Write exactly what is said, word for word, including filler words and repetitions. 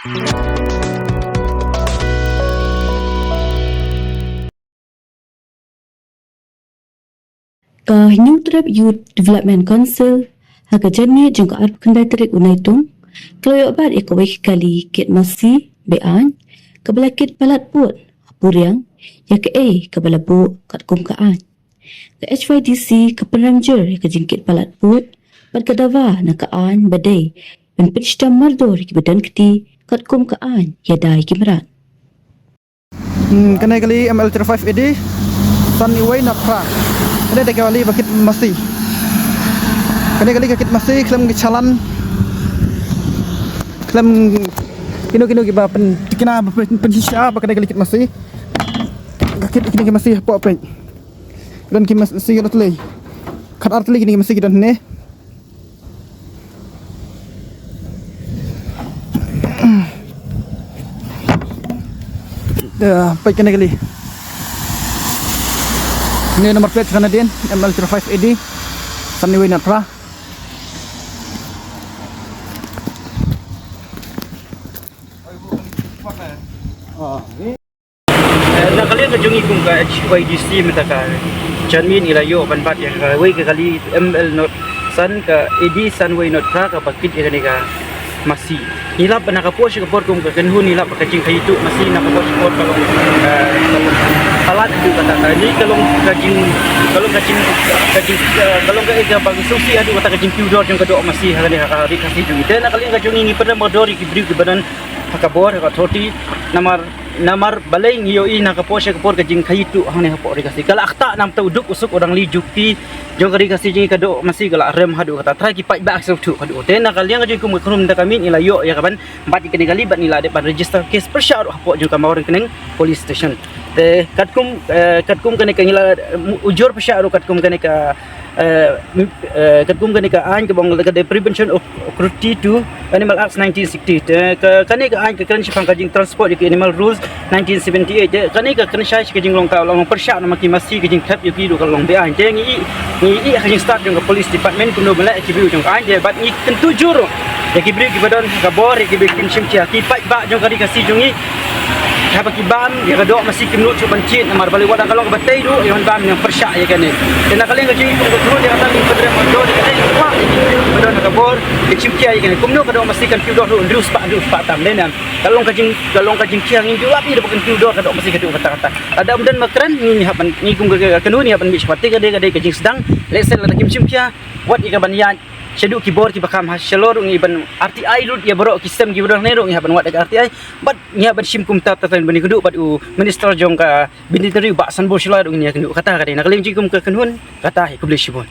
Ka Hynñiewtrep Youth Development Council ha ka janmiet jong ka arphew khyndai tarik u Naitung ka la ïoh bat ïa kawei ka kali kit masi be-aiñ kaba la kit palat pud ha puriang ïa kaei kaba la buh katkum ka aiñ. Ka H Y D C ka pynrem jur ïa ka jingkit palat pud bad ka dawa na ka aiñ ba dei ban pynshitom mardor ïa kiba don kti katkum ka aiñ ïada ïa ki mrad. Hmm, kane kali M L three five A D, san wei not phra. Kane da kali ba kit masi. Kane kali ka kit masi khlem ki chalan. Khlem kino kino kiba pyn tikna ba pyn, pynshisha ba kane kali kit masi. Ka kit kine ki masi hapoh peit. Don ki masi ki don tylli. Khat ar tylli kine ki masi ki don ne. Ya, peit kane kali. Ine number plate ka nadien, M L three five A D. San wei not phra. Eh, na ka liang ka jong ngi kum ka H Y D C mynta ka janmiet ngi la ïoh ban bat ïa kawei ka kali M L not san, ka A D san wei not phra kaba kit ïa kane ka masi. Ngi lap na ka por sha ka por kum ka kynhun ngi lap ka jingkhaïi tuh masi na ka por sha ka por ka long, eh, ka long palat haduh katta. Kane ka long ka jing, ka long ka jing, ka jing, eh, ka long kaei kaba ngi sngewsih haduh katta ka jingkiew dor jong ka doh masi ha kane ha ka Ri Khasi jong ngi. Te na ka liang ka jong ngi ngi pynrem mardor ïa ki briew kiba don ha ka bor ha ka authority namar namar balei ngi ïohi na ka por sha ka por ka jingkhaïi tuh hangne hapoh Ri Khasi. Ka la ktah namar u duk u suk u rangli jukti jong ka Ri Khasi jong ngi ka doh masi ka la rem haduh katta, trai ki paidbah ki sngewthuh haduh. Te na ka liang ka jong ngi kum ka kynhun mynta ka miet ngi la ïoh ïa ka ban bat ïa kane kali bad ngi la dep ban register case pyrshah ruh hapoh jong ka Mawryngkneng Police Station. Te katkum, eh, katkum kane ka ngi la, eh, ujor pyrshah ruh katkum kane ka eh, m-, eh, katkum kane ka aiñ kaba ong ka dei Prevention of Cruelty to Animal Act nineteen sixty. Te ka, kane ka aiñ ka kren shaphang ka jingtransport ïa ki animal rules nineteen seventy-eight. Te kane ka kren shai sha ka jinglong ka long pyrshah namar ki masi ka jingthep ïa ki ruh ka long be-aiñ. Te ngi ï, ngi ï ha ka jingstad jong ka police department kumno ban leh ïa ki briew jong ka aiñ. Te bad ngi kyntu jur ïa ki briew kiba don ha ka bor ïa kiba kin shim khia ki paidbah jong ka Ri Khasi jong ngi. Haba ki bam ïa ka doh masi kim nud shuh ban jied namar balei wat la ka long kaba tei ruh ïa ban bam ïa pyrshah ïa kane. Te na ka liang ka jong ngi kum ka kynhun ïa kata ngi pynrem mardor ïa kane, kwah ïa ki ba don ha ka bor kin shim khia ïa kane. Kumno ka doh masi kan kiew dor ruh hynriew spah hynriew spah tam, dei na ka long ka jing, ka long ka jingkhia, ngim ju lap ïa ba kan kiew dor ka doh masi ka doh katta katta. Lada ym don ba kren ngi hap ban, ngi kum ka kynhun ngi hap ban mih sha pat. Te ka dei, ka dei ka jingsdang, lehse lada kim shim khia wat ïa ka ban ïaid shaduh ki bor kiba kham ha shalor ruh ngi ban R T I lut ïa baroh ki sem kiba don hangne ruh ngi hap ban wad ïa ka R T I. Bad ngi hap ban shim kumta, ta, ta, ban ïakynduh bad u Minister jong ka Veterinary u Bah Sanbor Shullai ruh ngin ïakynduh. Kata ka dei na ka liang jong ngi kum ka kynhun, kata hi, khublei shibun.